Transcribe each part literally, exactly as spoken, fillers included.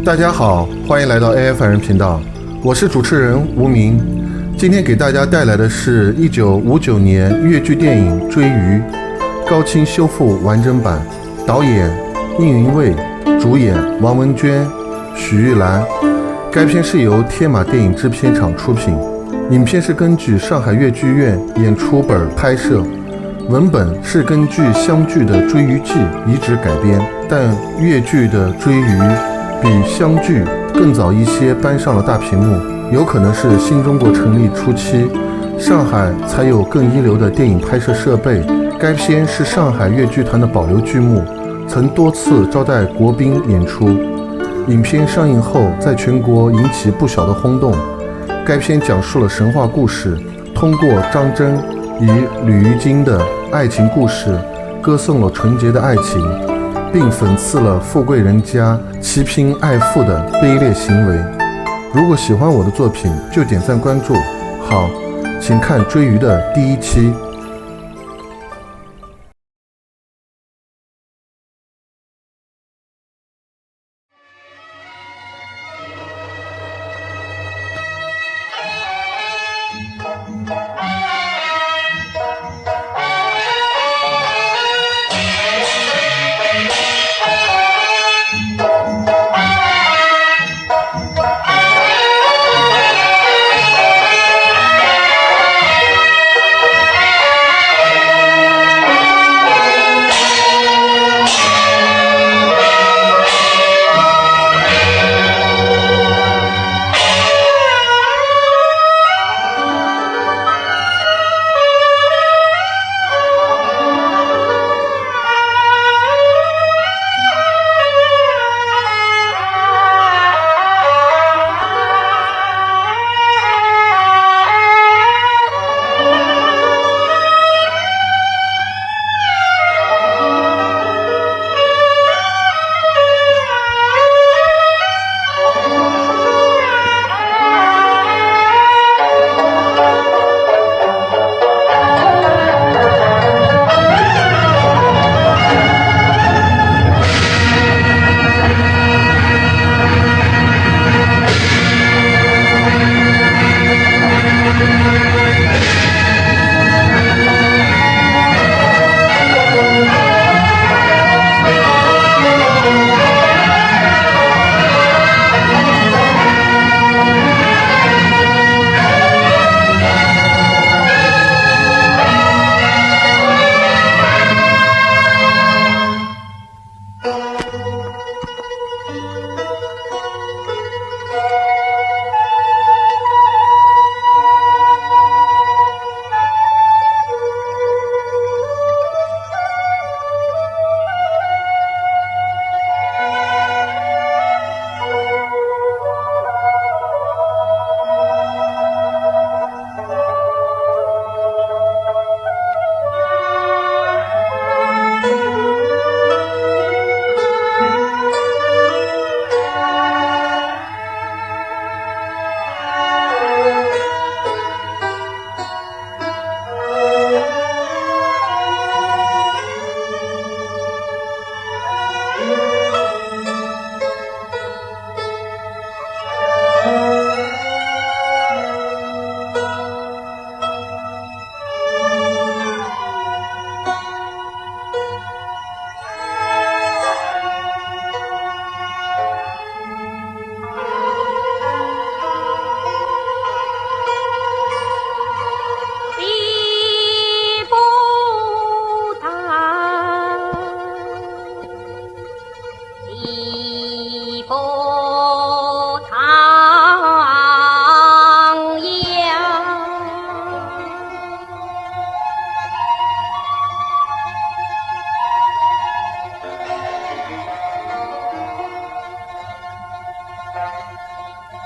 大家好，欢迎来到A F M人频道，我是主持人吴明。今天给大家带来的是一九五九年越剧电影《追鱼》，高清修复完整版，导演应云卫，主演王文娟、许玉兰。该片是由天马电影制片厂出品，影片是根据上海越剧院演出本儿拍摄。 文本是根据湘剧的《追鱼记》移植改编，但越剧的《追鱼》比湘剧更早一些搬上了大屏幕，有可能是新中国成立初期，上海才有更一流的电影拍摄设备。该片是上海越剧团的保留剧目，曾多次招待国宾演出。影片上映后，在全国引起不小的轰动。该片讲述了神话故事， 通过张真与吕鱼金的爱情故事，歌颂了纯洁的爱情，并讽刺了富贵人家欺贫爱富的卑劣行为。如果喜欢我的作品，就点赞关注。好，请看《追鱼》的第一期。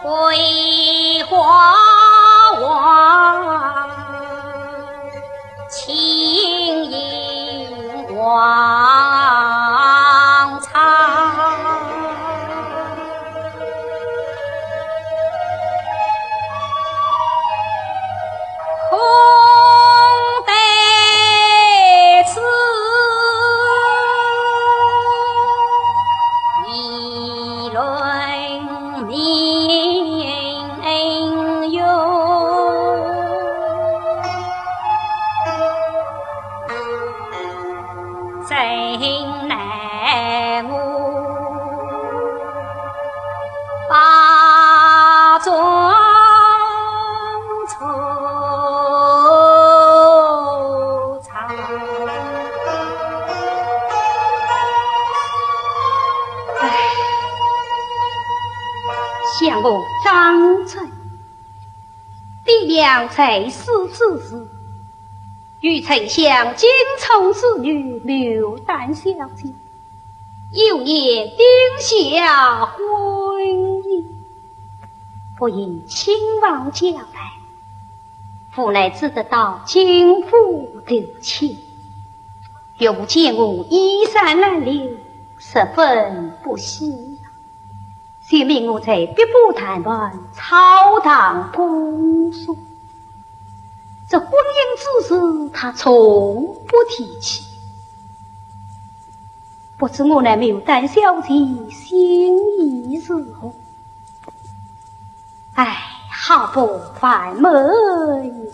桂花黄，青云黄草。奈我把中秋唱。唉，想我张春，爹娘在世之时，与丞相金宠之女牡丹小姐，幼年定下婚姻，不幸亲亡家败，无奈只得到金府投亲。岳父见我衣衫褴褛，十分不喜，就命我在碧波潭畔草堂攻书。这婚姻之事，他从不提起。不知我那牡丹小姐心意如何？唉，好不烦闷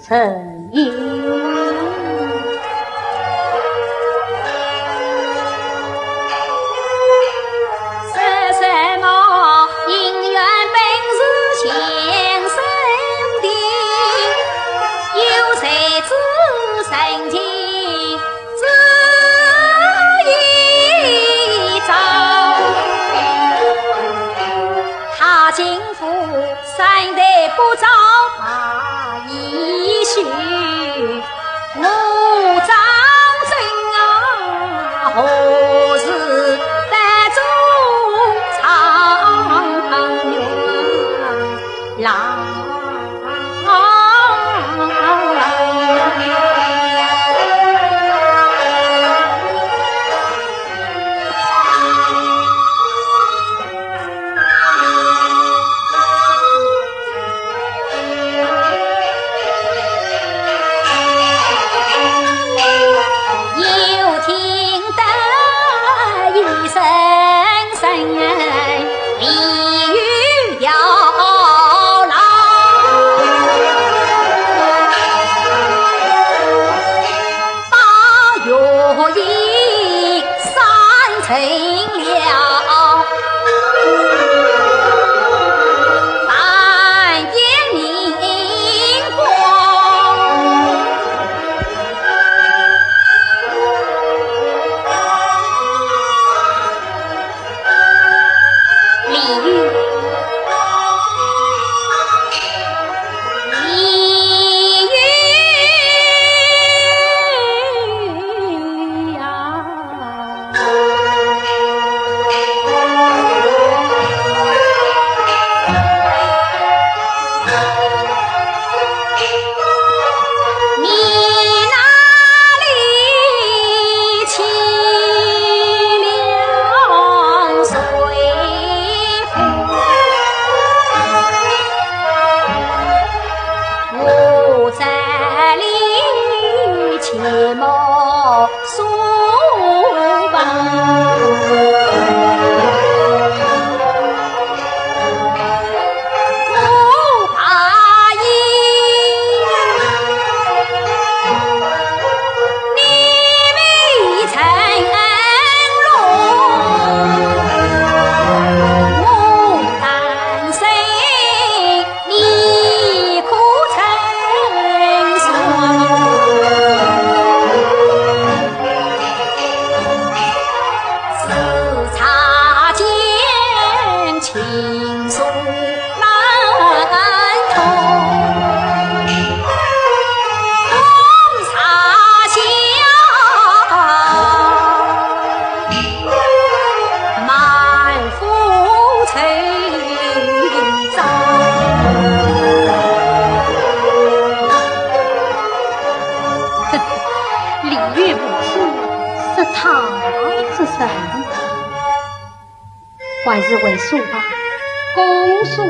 人也。说什么姻缘本是前生定，有谁知深情 只一朝。踏进府，三代不招把衣袖，我张春啊，何时得中状元郎？ 又听得一声声 李煜。李煜呀。 你那里凄凉随风，我这里寂寞 书房。我怕你未曾落，我担心 你可曾说，是擦肩情书难通，红茶香。 满腹愁肠。李煜母亲是他之身，还是回书吧，公说书。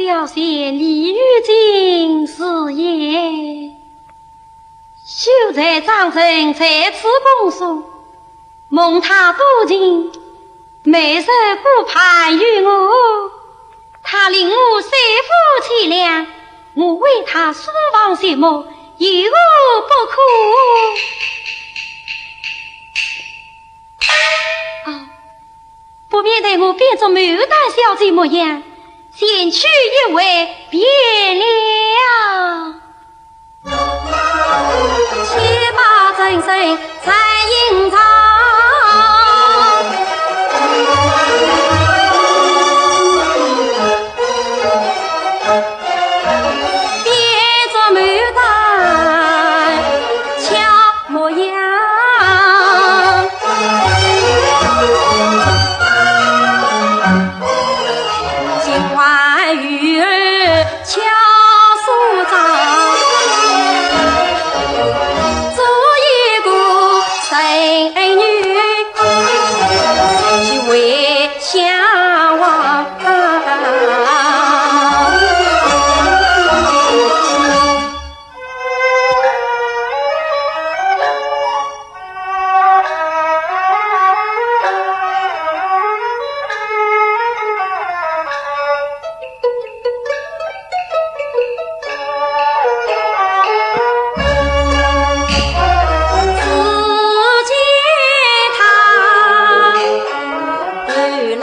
小仙李玉金是也。秀才张成在此攻书，蒙他多情，每日顾盼于我。他令我三副钱粮，我为他书房寂寞，有何不可？啊， 不免待我变作牡丹小姐模样，前去一回便了。且把真身再隐藏，变作牡丹小模样。 金环玉耳巧手掌，做一个神女，极为向往。 只见她投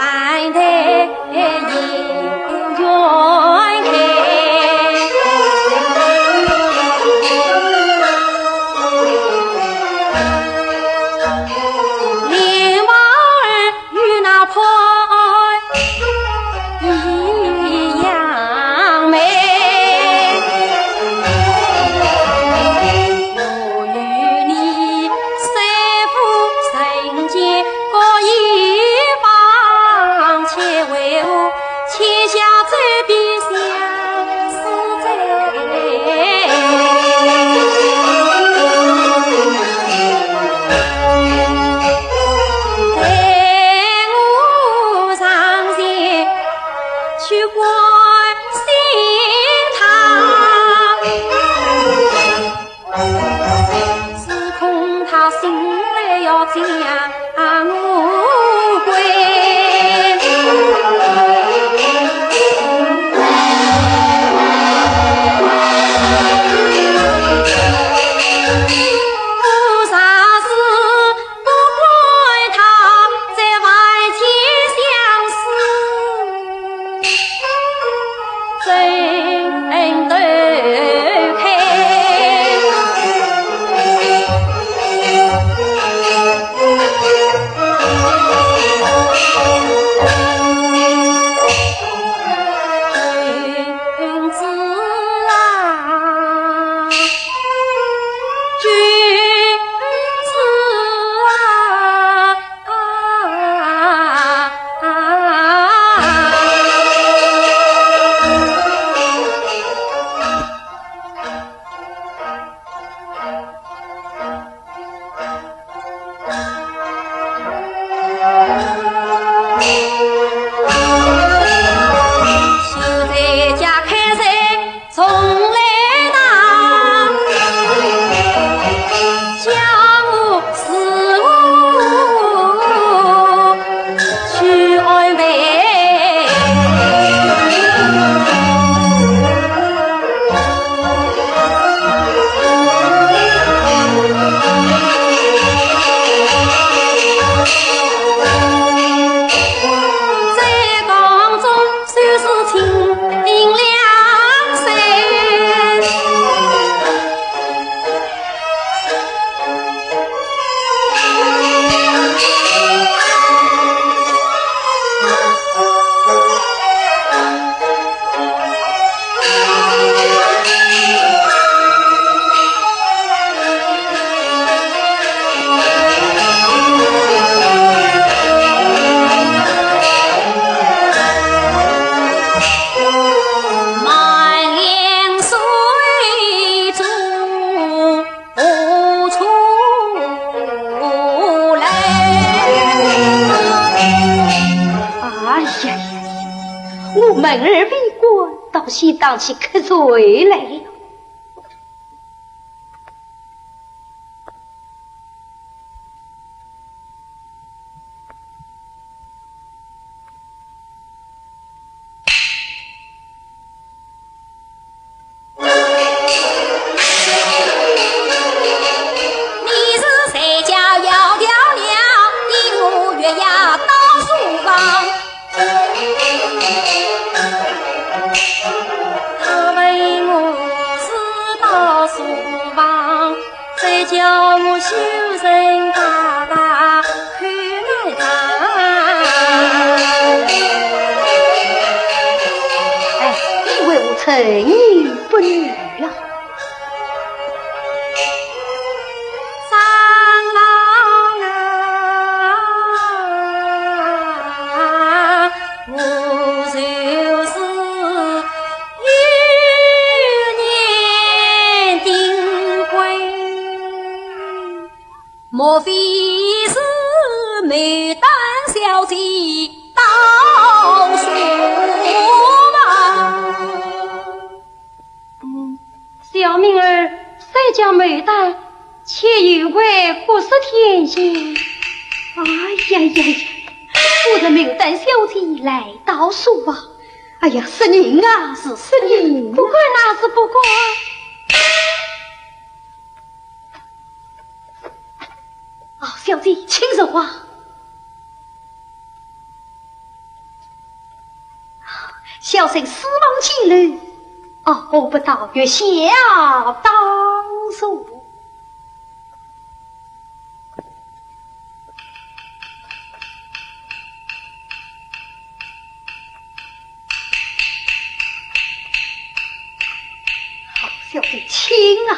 篮台 哎呀呀呀，我门儿未关，倒先打起瞌睡来了。 你是谁家窈窕娘，引我月夜到书房。他问我是到书房，谁叫我修身大大看难上。哎，你为何沉吟不语了？ 商郎啊，我就是幼年丁归，莫非是牡丹小姐到书房？ 嗯，小名儿三叫牡丹，且有为国色天仙。哎呀呀呀，我的牡丹小姐来到书房。哎呀，是人啊，是是人啊。不敢啊，是不敢。哦，小姐，请坐啊。 小生书房简陋，哦，我不到月下当书。好，小姐，请啊。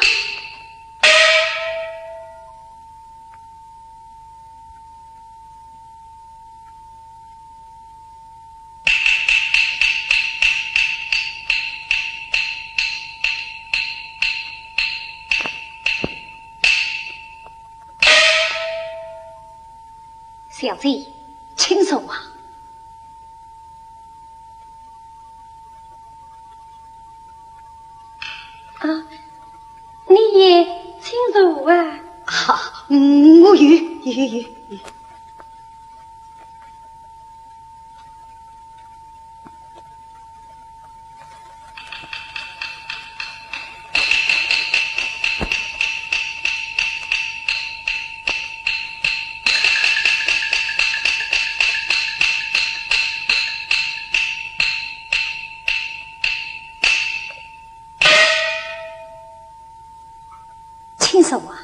小姐，请坐啊。 啊，你也请坐啊。啊，嗯，我有，有，有，有。 请坐啊。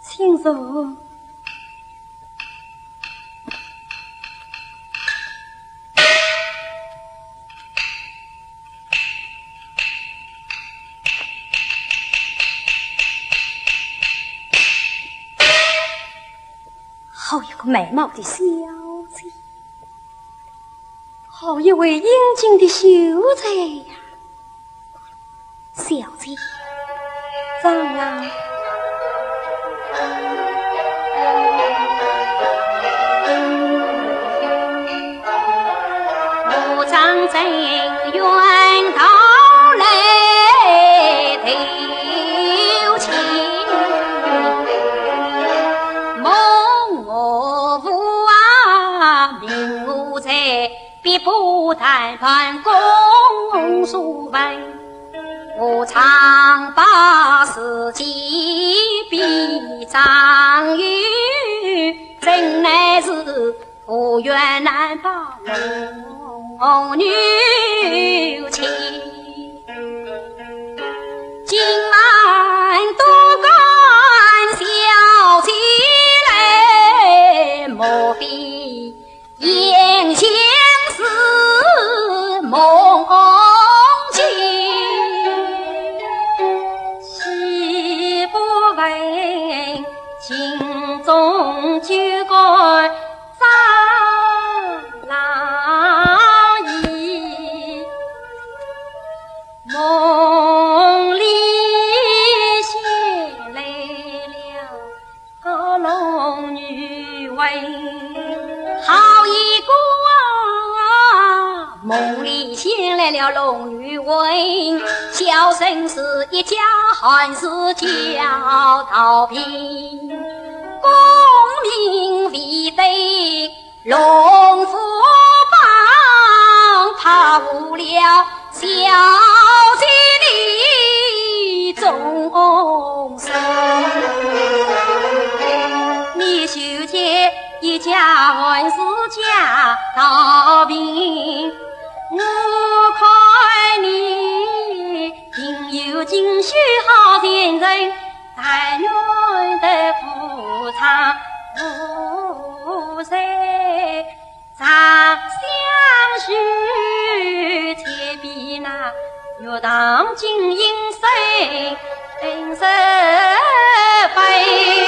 请坐。 好一个美貌的小姐，好一位英俊的秀才呀！小姐，张郎。宫里请来了龙女问，小生是一家寒士叫道平，功名未得龙虎榜，怕误了小姐的终身。你休见一家寒士叫道平， 我看你定有几许好前程，但愿得夫唱妇随，长相许，且比那玉堂金银绶，更胜飞。